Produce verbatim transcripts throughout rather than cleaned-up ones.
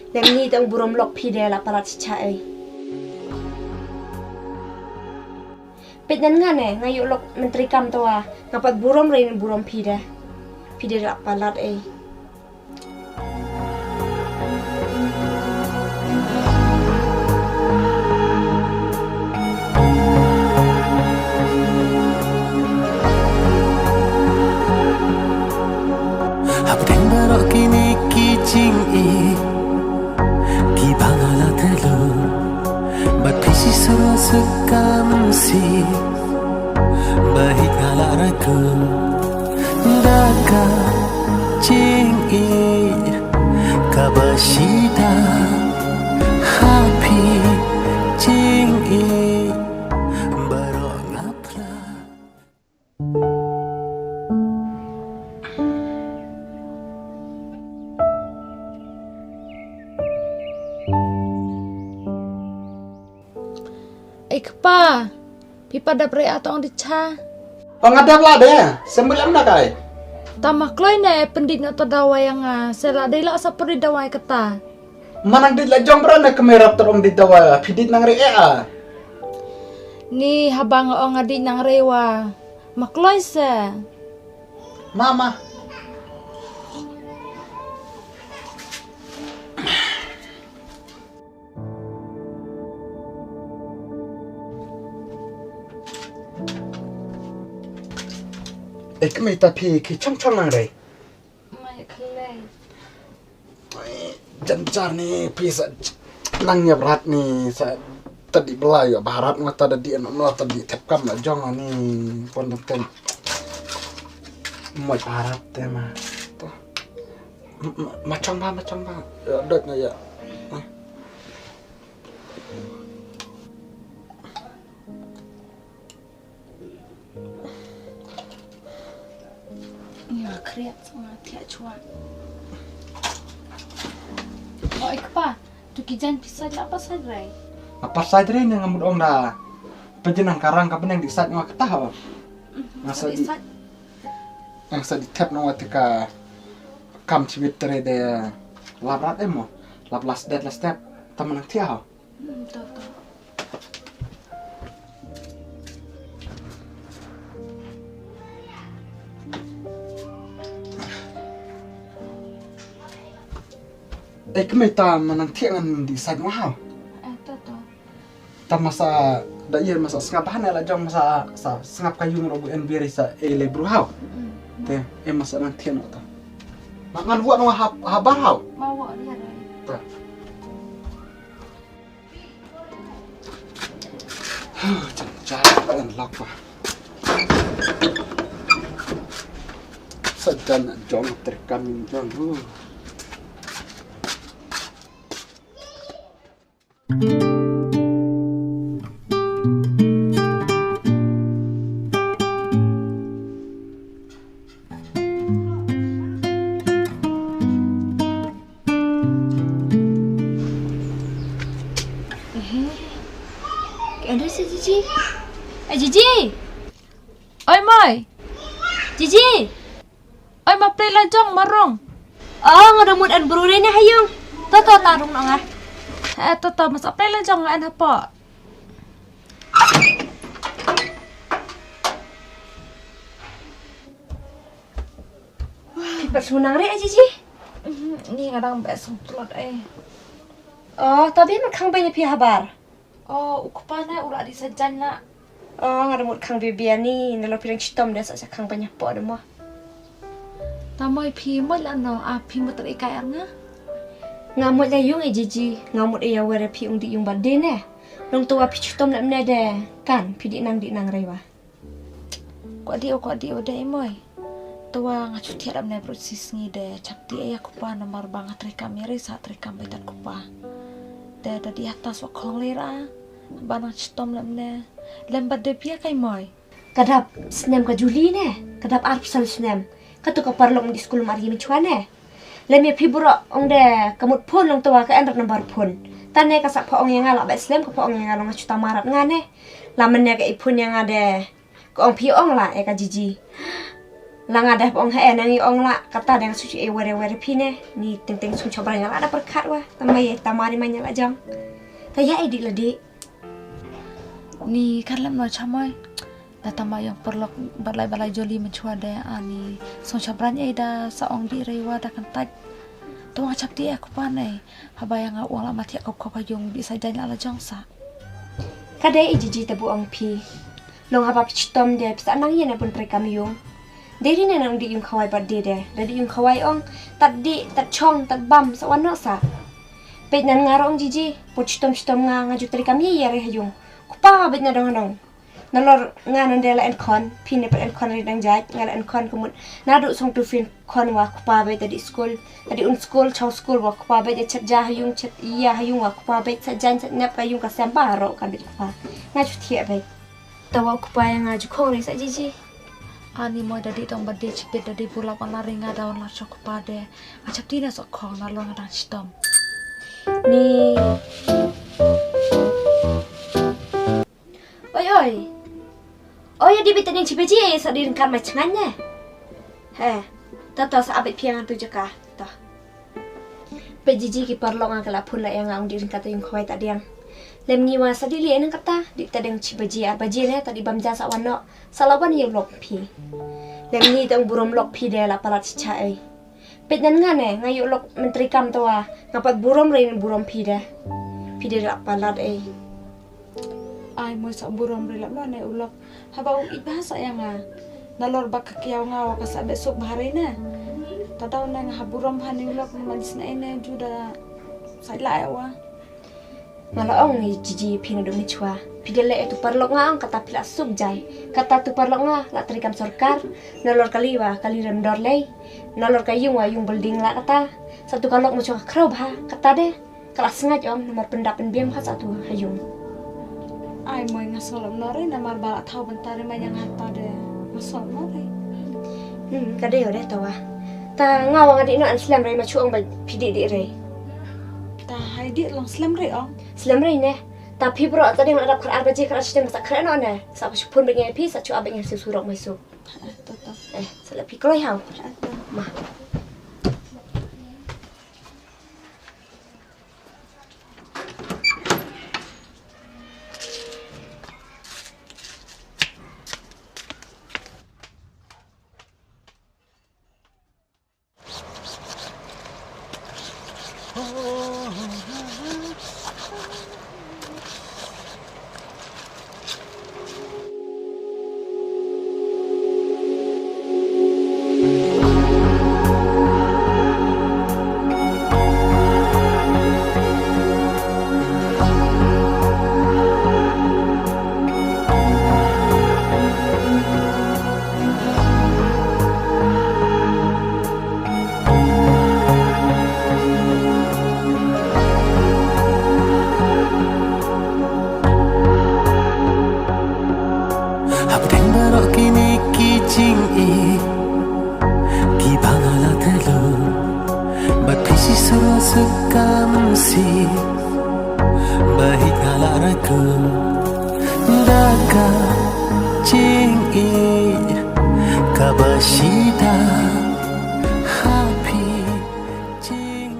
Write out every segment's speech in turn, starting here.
Lem ni tang burom lok phi de la palat cha ei. Peit nan nga ne, nga ïoh lok menteri kam tawa, nga pat burom rein burom phi de. Phi de la palat ei. Hapdeng baroh kine ki jingïeit kiba nga la thaw, bad phi shisha ruh suk kam sih ba hi ka la rakam. Da ka jingïeit kaba shisha ha phi, jingïeit baroh nga phla. Ei kpa, phi pat dep re atong di cha. Ong nga dep la de, sembel em na kai. Tama kloi ne pyndik na ta dawai ïa nga, se la dei la sa pyndik dawai kata. Manang dit la jong bra na kemera terong dit dawai, phi dit nang re e a. Ni haba nga ong nga dit nang re wa. Ma kloi se. Mama. Eh, kemita phi ki chong chong nang re. Mai khlei. Jan jar ni pisa nang nyap rat ni sa tadi belai ya barat ngata tadi no tadi tep kam la jong ni pon tem. Mai barat te ma. To. Machang ba, machang ba. Ya dot na ya. Nga khriat sa nga thiah chwa. Oi kpa, tu ki jan pisa la pasai rai. Apa sai rai ne nga mut ong da. Pejin ang karang ka beneng di sat nga kata ha. Nga sa di. Nga sa di tep nga tika kam chibit tere de labrat emo. Lab last dead last step. Taman ang thiah ha. Hmm, to, to. Eh, kemai ta manang thiah ngan di sait nga ha. Eh, to, to. Ta masa da ïa masa sngap bahan la jong masa sa sngap ka yung robu en biri sa e le bru ha. Te, eh, masa nang thiah no ta. Ma ngan wa no ha, ha bar ha. Ma wa ïa rai. Ta. Jan jan lok ba. Sa jan jong trikam jong. Ehe. Ka Andrew si Jiji. Eh, Jiji. Oi, Moi. Jiji. Oi, ma play la jong marong. Oh, nga da mut an bru ne ha yung. To, to, ta rung nga. Eh, to, to, masa play la jong nga an hapo. Phi pat shu nang re, eh, Jiji? Mhm, ni nga dang beh sngewtlot, eh. Oh, tabi man khang banya phi habar. Oh, u kpa na u la di sa jan na. Oh, nga da mut khang bia bia ni, na lo phi dang chitom de sa sa khang banya po de mo. Ta moi phi moi la no, a phi mut re kai ar nga. Nga mut la yung, eh, Jiji, nga mut ïa wer phi ung di yung ba de ne. Nong to wa phi chitom na mne de, kan, phi di nang di nang re wa. Kwah dih o, kwah dih o dei moi. Te wa nga shu thiah lam ne brut sisngi de chap dih ïa kpa namar ba nga trei kam ïa ri sa trei kam bad kpa. De da dih hata swa khong lei ra ba nang chitom lam ne. Lem bad de pia kai moi. Ka dap snem ka Juli ne, ka dap arphew saw snem. Katu ka paralok dih skul mar ïa mi chwa ne. Lem ïa phi bro ong de ka mut phone long te wa ka en rat nambar phone. Tane ka sak pha ong ïa nga la bad slem ka pha ong ïa nga long nga chuta marat nga ne. La mane ka i phone ïa nga de. Ka ong phi ong la e ka Jiji. La nga dep ong ha, eh, nang ïa ong la, kata dang shu ei were were phi ne. Ni teng teng shu chobra nga la da pyrkhat wa. Tama ïa tama ni ma nya la jong. Ta ïa ei di la di. Ni kan lem no chamoi. Da tama ïong paralok balai balai joli mynchwa de ani song chobra ei da sa ong di rei wa da kan taj. Tu nga chap ti eh kupa nei. Haba ïa nga ong la ma thiah kop kop ha ïung bi sa jan la la jong sa. Ka dei i Jiji te bu ong phi. Long haba phi chitom de phi sa nang ïa na bun trei kam ïung. Dei ri ne nang di ïung khawai bad de de. Da di ïung khawai ong tat di tat chong tat bam sa wan no sa. Peit nan nga rong Jiji. Pu chitom chitom nga nga ju trei kam ïa ïa re ha ïung. Kupa beit na dong dong. Nalor nga nonde la en khon, phi ne pat en khon ri dang jait, nga la en khon kumut. Naduh song tu phin khon wa kpa beit ta di skul, ta di un skul, chaw skul wa kpa beit, chet ja ha ïung, chet ïa ha ïung wa kpa beit, sa jan, sa nep ka ïung ka sem baroh kan beit kpa. Nga ju thiah beit. Ta wa kpa ïa nga ju khong ri sa Jiji. Ani moi da di tong ba di chipit da di bulap wan la ri nga da wan la chok kpa de. Nga chap ti na sok khong nalor nga dang chitom. Ni. Oi, oi. Oi, ïa di bit tadin chi baji, sa di ryngkat mai chngaiñ ne. He. Ta ta sa abit piang tu jaka. Ta. Peit Jiji ki paralok nga ka la phone la ïa nga ong di ryngkat ta ïung khawai ta diang. Lem ngi wa sa di li nang kata, di ta dang chi baji, ar baji ne, ta di bam ja sa wan noh. Sa la wan ïa u lok phi. Lem ngi tang burom lok phi de la palat chi cha ei. Peit nan nga ne, nga ïoh lok menteri kam tawa, nga pat burom rein burom phi de. Phi de la palat ei. Ai, moi sa burom rein lap lo ne u lok. Haba u ïeit bha sa ïa nga. Nalor ba ka kiaw nga wa ka sa be suk bha rein ne. Ta daw ne nga ha burom bha ne u lok, man sna ei ne ju da sa la ïa wa. Nga la ong ïa Jiji phi naduh mynchwa. Phi da leh ïa tu paralok nga ong kata phi la suk jai. Kata tu paralok nga la trei kam sorkar. Nalor kali wa kali rem dor lei. Nalor ka ïung wa ïung building la kata. Sa tu ka lok mynchwa ka khrew bha. Kata de. Ka la sngaid ong namar pyndap pynbiang bha sa tu ha ïung. Ai moi nga sngewlem nor re namar ba la thaw bynta re ma ïa nga ta de. Nga sngewlem nor re. Hmm, ka dei ïa de tawa. Ta nga wa nga dei no an slem re ma chu ong ba phi dei dei re. Ta hai di long slem re ong. Slem re ne. Ta phi bro ta ding la dap kar ar baje kar ar shiteng sa kre no ne. Sa phi phun bing phi sa chu abing si surok mai su. Ta ta. Eh, sa la phi kloi hau. Ta ta. Ma. Hapdeng baroh kine ki jingïeit kiba nga la thaw, bad phi shisha ruh suk kam sih. Ba hi ka la rakam da ka jingïeit kaba shisha ha phi jingïeit.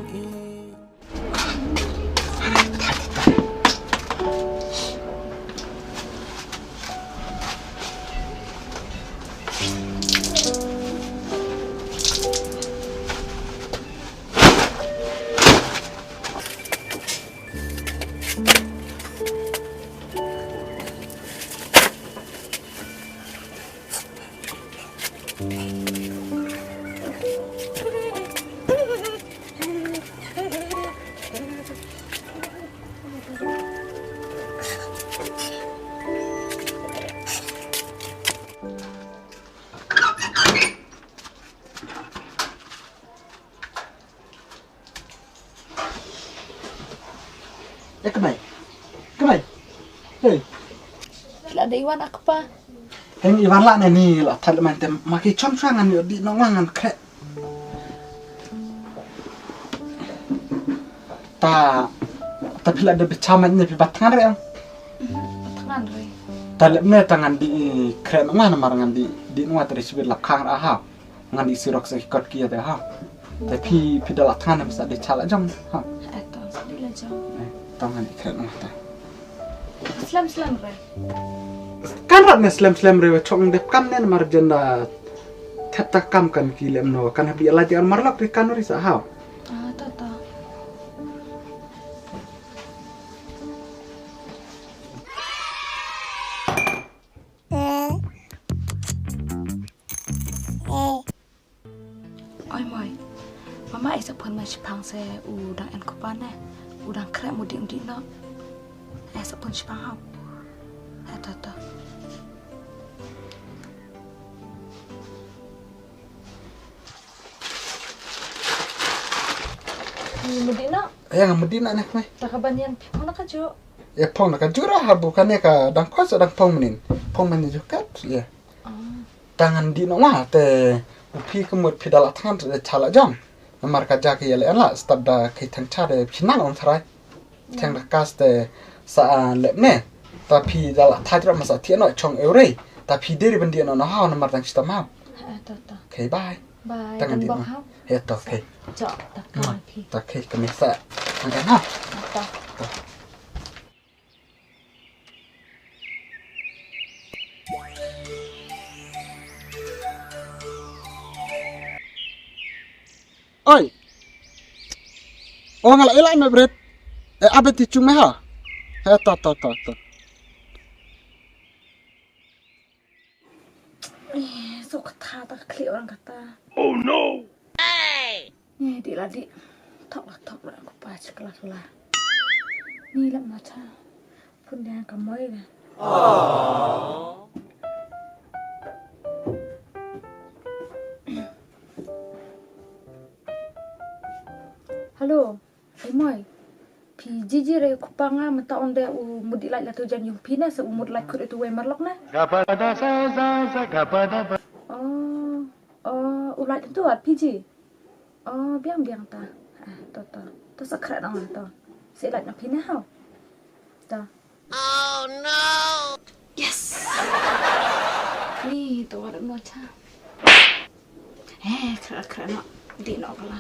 Eh, kmai. Kmai. Hei. La dei wan akpa. Heng iwan la ne ni la thad man tem ma ki chom chwa ngan yo di no ngan kre. Ta ta phi la de bicha man ne phi bat ngan re. Bat ngan re. Ta lep ne ta ngan di kre no ngan mar ngan di di no ta re sibit lap khang ra ha. Ngan ïa sirok sa ki kot ki ïa te ha. Te phi, phi da la than em sa dei cha la jam ha. Eh, to, sa dei la jam. Eh, to ngan ïa kren noh ta. Slem slem re. Kan rat ne slem slem re, wa chong dep kam ne mar jen da thep ta kam kan ki lem no, kan hap ïa la jar mar lok re kan ri sa ha. Ah, to, to. Oi moi. Mama, ai sa phone mai shipang se u dang en kupa ne. U dang khreh mudih mudih no. Ai sa phone shipang hau. Ai to to. Ni mudih no. Ai nga mudih na nek mai. Ta ka ban ïan phi phone na ka ju. Ïa phone na ka ju ra ha bu kane ka dang kos dang phone minin. Phone minin ju kat. Ïa. Ah. Tang ngan dih noh ma te u phi ka mut phi da la than te cha la jam. Namar ka ja ka ïa le la stad da kai thang cha de phi nang ong tharai. Thang da kas te sa a lep ne. Ta phi da la tha jra ma sa thia noh chong ew rei. Ta phi dei ri ban dih noh noh hau namar tang shi ta mau. Ha, to, to. Okay, bye. Bye. Tang ngan dih noh. He to, okay. Cho, ta ka phi. Ta okay, ka mi sa. Ngan ha. To. Oi. O nga la ila me bret. E abet ti chung me ha. He to to to to. Eh, so kata ta klik orang kata. Oh no. Ni di la di. Tok la tok la ko pa chikla la. Ni la mata. Pun dia ka moi la. Hello. Ai moi. Phi jiji re kupa nga mynta ong de u mut ïa lait la tu jan yung phi ne sa u mut lait kut itu wei marlok ne. Ga pa da sa sa sa ga pa da pa. Oh, oh, u lait tu at phi ji. Oh, biang biang ta. Ah, to to. To sa khreh dang to. Sa lait na phi ne hau. To. Oh no! Yes! Ni to wat mo cha. Eh, kra kra no. Di no kala.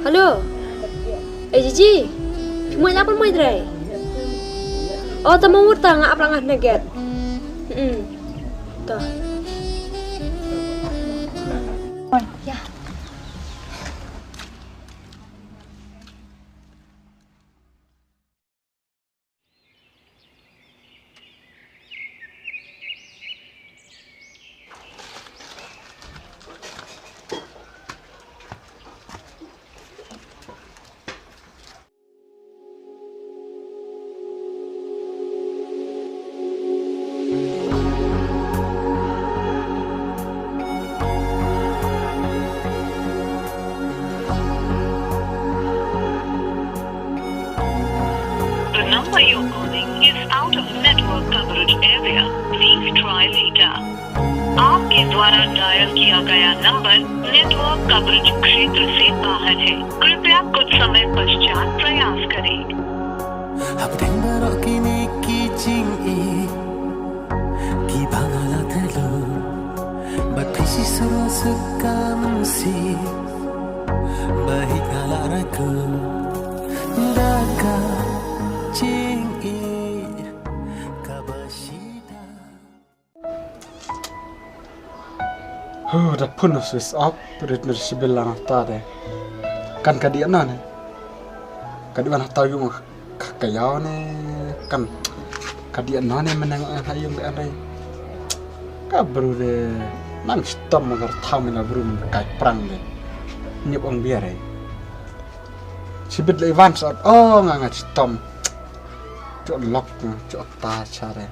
Hello. Eh, Jiji. Phi moi la phi moi dre. Oh, tama wut ta nga ap la nga neget. Hmm. Ta. Ya. The number you're calling is out of network coverage area. Please try later. आपके द्वारा डायल किया गया नंबर नेटवर्क कवरेज क्षेत्र से बाहर है। कृपया कुछ समय पश्चात प्रयास करें। Hapdeng baroh kine ki jingïeit kiba nga la theh lut, bad phi shisha ruh suk ka mynsiem ba hi nga la rakhe da ka jingïeit kaba shida. Huh, da phone switch off, rit mir sibil lang ta de. Kan ka dih na ne. Ka dih wan ta yung ka ka yaw ne. Kan ka dih na ne menang ha yung de anai. Ka bru de nang shitom ngar thaw mina bru men kai prang de. Nyep ong biar ai. Sibit le Ivan sot. Oh, nga nga shitom. Chok lok, chok ta chare.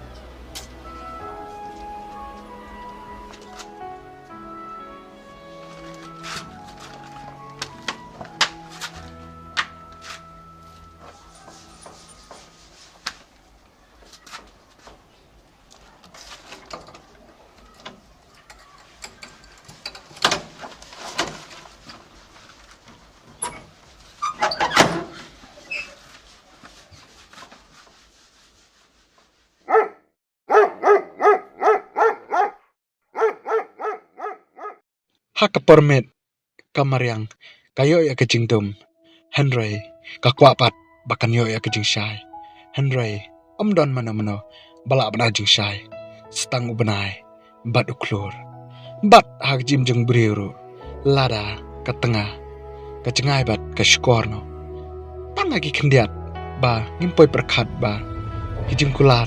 Ha ka por miet ka mariang ka ïoh ïa ka jingdum, hynrei ka kwah pat ba kan ïoh ïa ka jingshai. Hynrei ym don mano mano ba lah ban ai jingshai, sa tang u bnai bad u khlur. Bad ha ka jingim jong u briew ruh, lada ka tnga ka jngai bad ka shukor noh, tang ha ki khyndiat ba ngim poi pyrkhat ba ki jingkular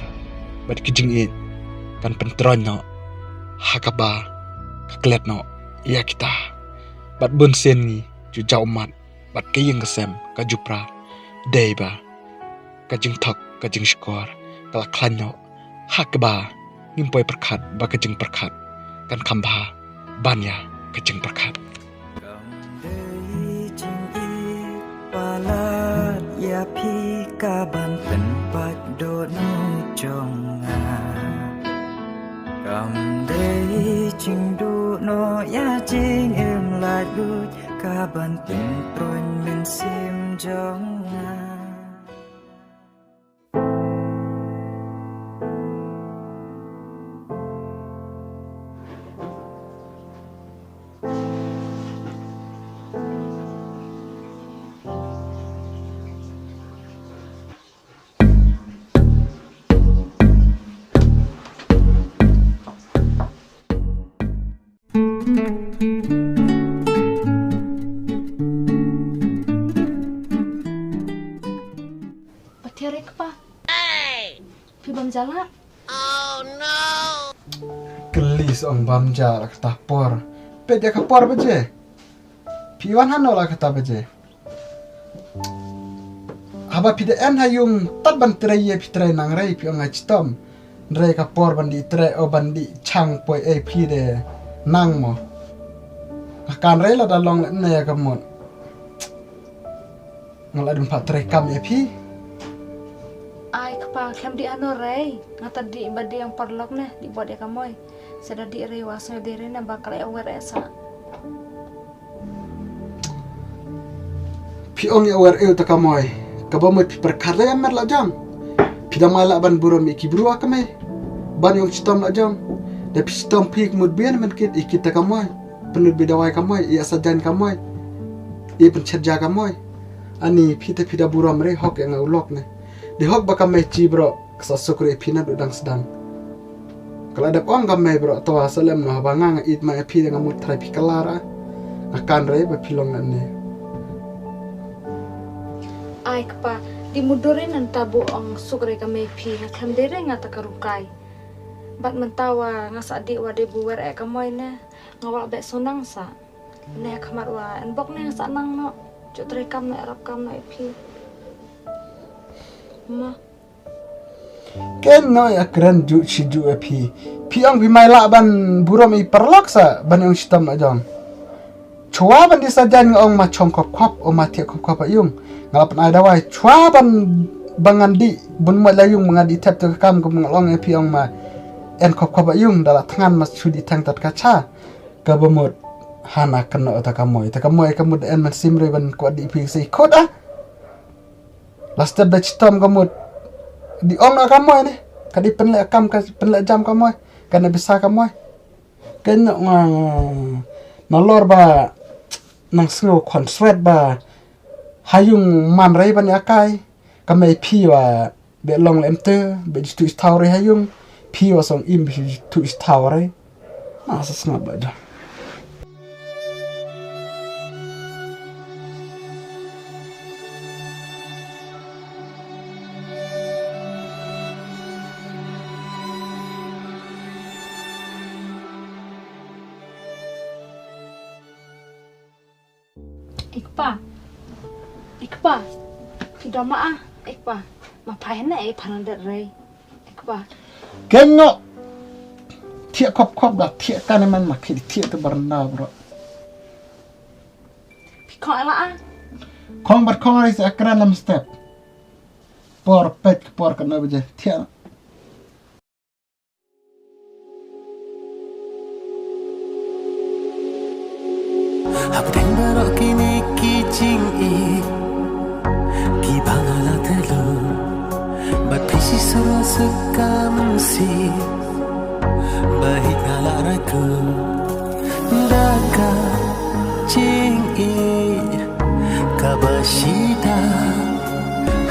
bad ki jingïeit kan pyntroiñ noh ha kaba ka klet noh ïa kita. Bad bun sien ngi ju jaw ummat bad ka ïing ka sem ka ju pra, dei ba ka jingthok ka jingshukor ka la khlaiñ noh ha kaba ngim poi pyrkhat ba ka jingpyrkhat kan kham bha ban ïa ka jingpyrkhat. Kam dei jingïeit palat ïa phi ka ban pynpait dohnud jong nga. Kam dei jingduh noh ïa jingim laitluid ka ban pynpruin mynsiem jong nga. Pathiar ïa kpa. Phi bam jala. Kylli sa ong bam ja la kata por. Peit ïa ka por baje. Phi wan hano la kata baje. Haba phi da en ha ïung tad ban trei ïa phi trei nang rei phi ong nga chitom. Rei ka por ban di trei o ban di chang poi ei phi de nang mo. Nga kan rei la da long le ne ka mut. Nga la dum pat trei kam ïa phi. Ai kpa khlem di ano rei. Nga ta di ba di ang parlok ne di bot ïa ka moi. Sa da di rei wa so di rei na ba kala ïa wer esa. Phi ong ïa wer eu ta ka moi. Kaba mut phi pyrkhat rei amat la jam. Phi da mai la ban burom ïa ki brua ka mei. Ban ïong chitom la jam. Da phi chitom phi kmut bien men kit ïa kita ka moi. Pynlut bi dawai ka moi, ïa sajan ka moi. Ïa pynchet ja ka moi. Ani phi te phi da burom rei hok ïa nga u lok ne. Di hok ba ka mei chi bro, ka sa suk rei phi na du dang sdang. Ka la dep ong ka mei bro, to wa sa lem noh ba nga nga it ma ïa phi da nga mut trai phi ka lar ah. Nga kan rei ba phi long na ne. Ai kpa, di mudur rei nan ta bu ong suk rei ka mei phi, nga khlem dei rei nga ta ka rukai. Bad mynta wa nga sa di wa dei bu wer eh ka moi ne. Nga wah beh sunang sa. Ne khmat wa en bok ne sa nang no. Ju trei kam no arap kam no ïa phi. Ma. Ken no ïa kren ju shi ju ïa phi. Phi ong phi mai lah ban burom i paralok sa ban ong shitom na jong. Chwa ban di sajan nga ong ma chong khop khop o ma thiah khop khop a yung. Nga la pynai dawai chwa ban ba ngan di bun mo la yung ba ngan di thep tu ka kam ka ba nga ong ïa phi ong ma en khop khop a yung da la thngan ma shu di thang tat ka cha. Ka ba mut hana kano ta ka moi ta ka moi ka mut en man sim re ban ko di phi sei khot ah. La step da chitom ka mut di ong na ka moi ne ka di pynleh kam ka pynleh jam ka moi ka na bisa ka moi. Ka no nga na lor ba nang sngew khon swet ba ha yung man rei ban ïa kai ka mei phi wa be long lem te be jitu is thaw rei ha yung phi wa song im be jitu is thaw rei. Ma sa sngap ba da. Ikpa. Ikpa. Phi dom ma ah. Ikpa. Ma phai na e phan dat rei. Ikpa. Kenyo. Thiah khop khop da thiah kan man ma khi thiah tu baranda bro. Phi khong ala ah. Khong bat khong rei sa kran lam step. Por pet por kan na baje thiah. Hapdeng baroh kine ki jingïeit kiba nga la telu bad phi shisha suk kam si ba hi nga la ragu. Da ka jingïeit kaba shisha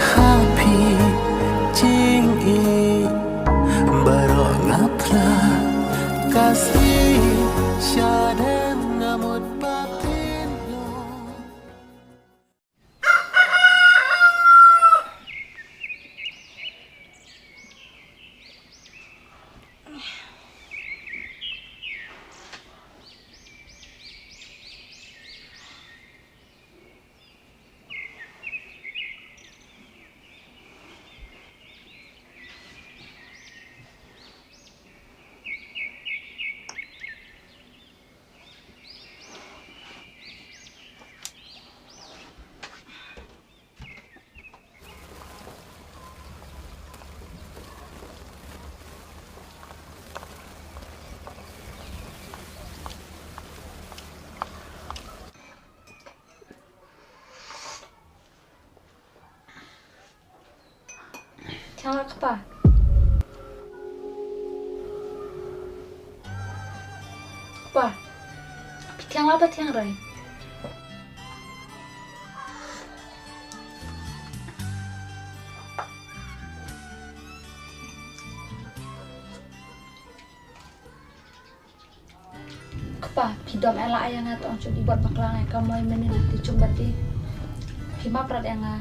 ha phi, jingïeit baroh nga phla, ka sngi shadem nga mut ba phin long. Tang la kpa. Kpa. Phi tang la ba tang rai. Kpa, phi dom ela ïa nga tang shu di bot bakla nga ka moi mynnin ti chung bati. Phi map rat ïa nga.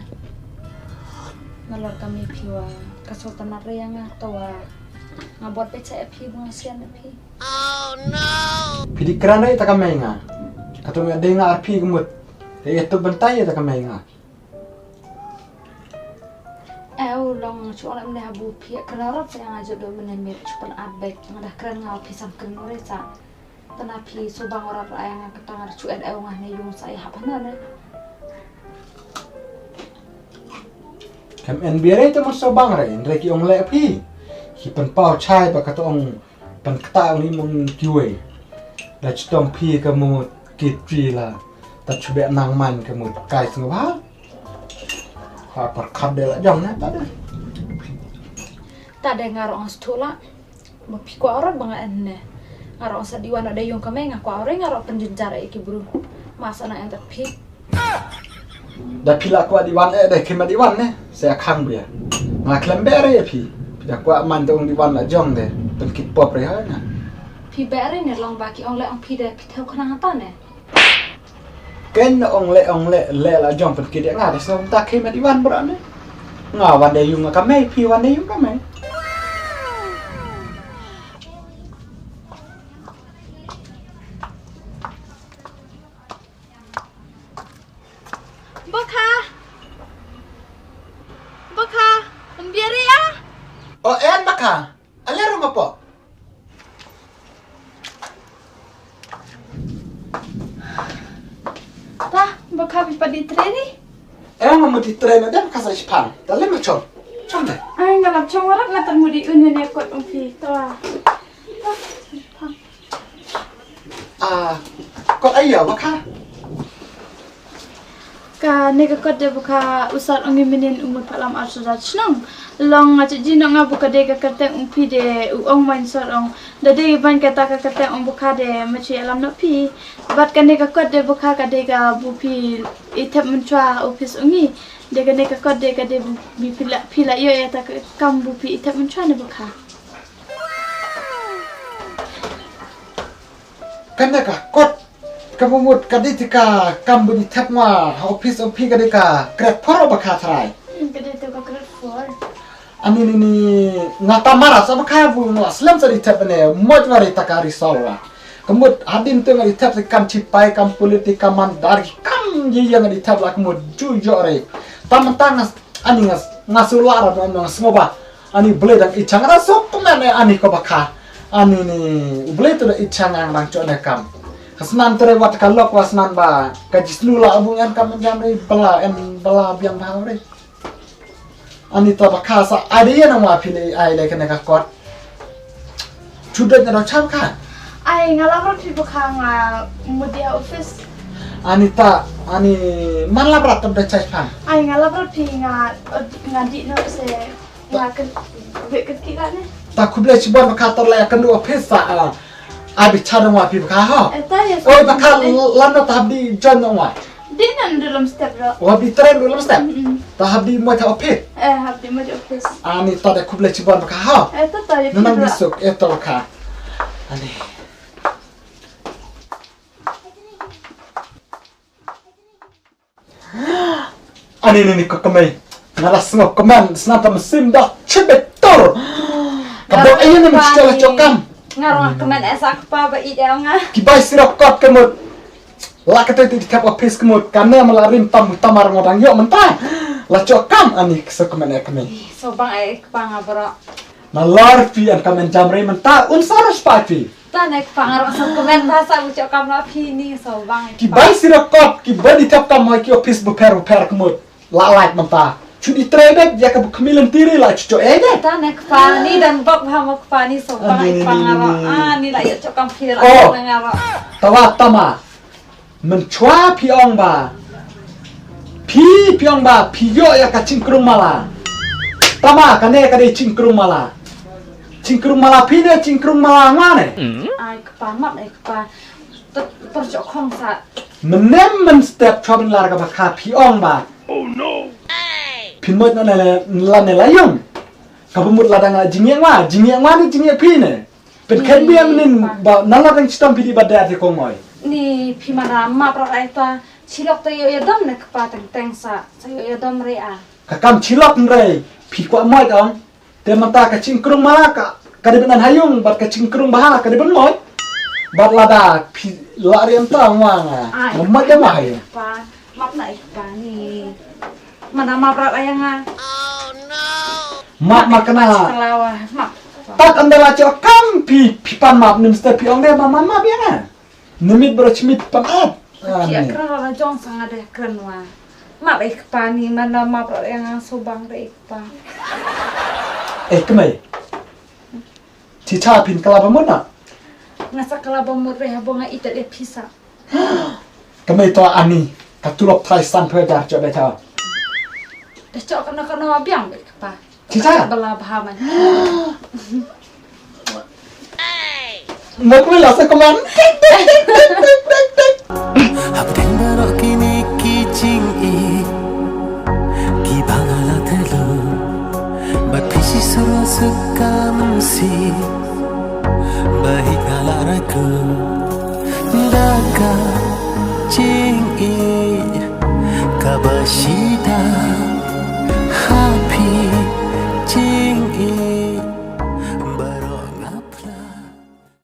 Nalor ka mei phi wa ka sultanat re ïa nga, to wa nga bot peit sa ïa phi, ba nga sian ïa phi. Phi di kren re ta ka mei nga. Ka to nga dei nga ar phi ka mut. Te ïa to bentai ïa ta ka mei nga. Eu long shu ong lem ne habu phi kren rot sa nga jot do mene mir chupan at bek nga dah kren nga phi sam kren re sa. Tana phi subang rot ra nga kata nga shu et eu nga ne yung sa i hap hana ne. Kam en biare te mo subang re, en re ki ong le phi. Ki pen pau chai ba kata ong Pan kata ong i mong kiwei. Da chitom phi ka mut kit phi la. Ta chubek nang man ka mut kai sngewbha. Ha par khat de la jong na ta de. Ta de nga rong stu la. Mo phi kwa orang ba nga en ne. Nga rong sa diwan da yung ka me nga kwa orang nga rong penjinjar e ki bru. Masa na en ta phi. Da phi la kwah diwan eh, da khim diwan ne. Sa khang bia. Nga khlem beh re phi. Phi da kwah man da ong diwan la jong de. Pyn kit pop re ha nga. Phi beh re ne long ba ki ong le ong phi de phi thew khnang ta ne. Ken ong le ong le le la jong pyn kit de nga de so ta khim diwan bra ne. Nga wan de yung ka me phi wan de yung ka me. Bakha. Bakha. Un biari ya. O en bakha. Ale rum apo. Pa, bakha bi padi treni. Eh, nga mudi treni dan bakha sa sipang. Dale ma chong. Chong deh. Ai, nga lap chong warat nga tan mudi un ne kot umpi. Toa. Ah, kot aïu bakha? Kane ka kot de bakha u sar ong i mynnin u mut phalam ar sura chnong. Long nga chi ji nong nga bakha de ka kyrteng ong phi de u ong main sar ong. Da de ban kata ka kyrteng ong bakha de ma chi alam no phi. Bat kane ka kot de bakha ka de ka bu phi i thep mynchwa u phis ong i. De kane ka kot de ka de bu bi phi la phi la ïoh ïa ta ka kam bu phi i thep mynchwa ne bakha. Kane ka kot ka mut ka dei te ka kam bun i thep nga ha office of phi ka dei ka grade four ba kha trai. Hmm, ka dei te ka grade four. Ani ni ni nga ta mara sa ba kha bu nga slem sa di thep ne moj wari ta ka risol wa. Ka mut hadin te nga di thep kam chipai kam politik kam mandar kam ye yang di thep la ka mut ju jo re. Tam ta nga ani nga nga sula ra nga sngoba. Ani Blei dang i chang ra sok kumne ani ko ba kha. Ani ni Blei tu da i chang ang dang chone kam. Ka snan tu re wat ka lok wa snan ba ka jisnu la abung en kam jam re bala en bala biang ba re. Ani ta ba kha sa ai de na wa phi le ai le kane ka kot. Chudet na dong cham kha. Ai nga lam rot phi ba kha nga mudia office. Ani ta ani man lam rat tam da chai phan. Ai nga lam rot phi nga nga di no se. Nga kan bek kan kila ne. Ta khublei chibon ba kha tor la kan du office sa. Ai bi cha dong wa phi ba kha ha. Eh, ta ya. Oi ba kha, lan na ta hap di jon dong wa. Di nan du lem step ro. Wa bi tren du lem step. Mm, mm. Ta hap di mo ta office. Eh, hap di mo ta office. Ani ta da khublei chibon ba kha ha. Eh, ta ta ya. Nang di suk eh to ba kha. Ani. Ani ni ni ko kmai. Nga la sngap kmen, snap ta mynsiem da chibet tur. Ka bok ayen ni mesti la chokam. Nga rong kmen esa kpa ba i deu nga. Ki bai sirok kot kemut. La ka te ti thap office kemut. Kane ma la rim tam tamar ngodang yok mentah. La chokam ani keso kmen e kmai. So bang e kpa nga bro. Na lor phi an kmen jam rei mentah. Un sarus pa phi. Ta ne kpa nga rong sa kmen ta sa u chokam la phi ni so bang. Ki bai sirok kot, ki bai di thap kam ha ki office bupher bupher kemut. La lait mynta. Chut i tre bek ya ka buk khmih lynti ri la chut cho eh bek. Ta ne kpa ni dan bok bha mo kpa ni so bang. Ani, ai kpa ni, nga ni, ro ni. Ah, ni la ïa cho kam phi la. Oh. Nga ro. Tawa tama. Mynchwa phi ong ba. Phi phi ong ba phi ïoh ya ka chingkrung mala. Tama kane ka dei chingkrung mala. Chingkrung mala phi ne chingkrung mala nga ne. Ai kpa map ai kpa. Ter ter cho khong sa. Menem men step chwa bin lar ka ba kha phi ong ba. Oh no. Phin mot na la ne la yung. Ka bumut la dang la jingïeng wa, jingïeng wa ni jingïeng phi ne. Pynkheiñ biang nin ba nalor dang chitom phi dih ba dei ati kong oi. Ni phi mara map ra rai ta chilok ta ïoh ïadom ne kpa teng teng sa sa ïoh ïadom re a. Ka kam chilok nrei phi kwah moi ong. Te mynta ka chingkrung ma ka ka dei ban hayung bad ka chingkrung ba ha ka dei ban moi. Bad lada phi la riam ta ngwa nga. Ai, ngam moi da ma hayung. Pa. Map na i kpa ni. Mana map rat ayang ah. Map ma kena. Kelawa, map. Tat anda la cho kam pi pi pan map ni mesti pi ong deh map map ya nga. Ni mit bro chmit pan ap. Pi kren la jong sang ada kren wa. Map i kpa ni mana map rat ayang ah subang deh i kpa. Eh kemai. Chicha pin kelaba mut na. Nga sa kelaba mut re habo nga itat ya pisa. Kemai to ani ka tulop trai san phe dar cho da cha. Da cho kana kana wa biang be kpa. Chicha. Bala bahaman. Mokwi la sa keman. Hapdeng baroh kine ki jingïeit kiba nga la thyllut bad phi shisha ruh suk ka mynsiem ba hi nga la rakhe da ka jingïeit kaba shi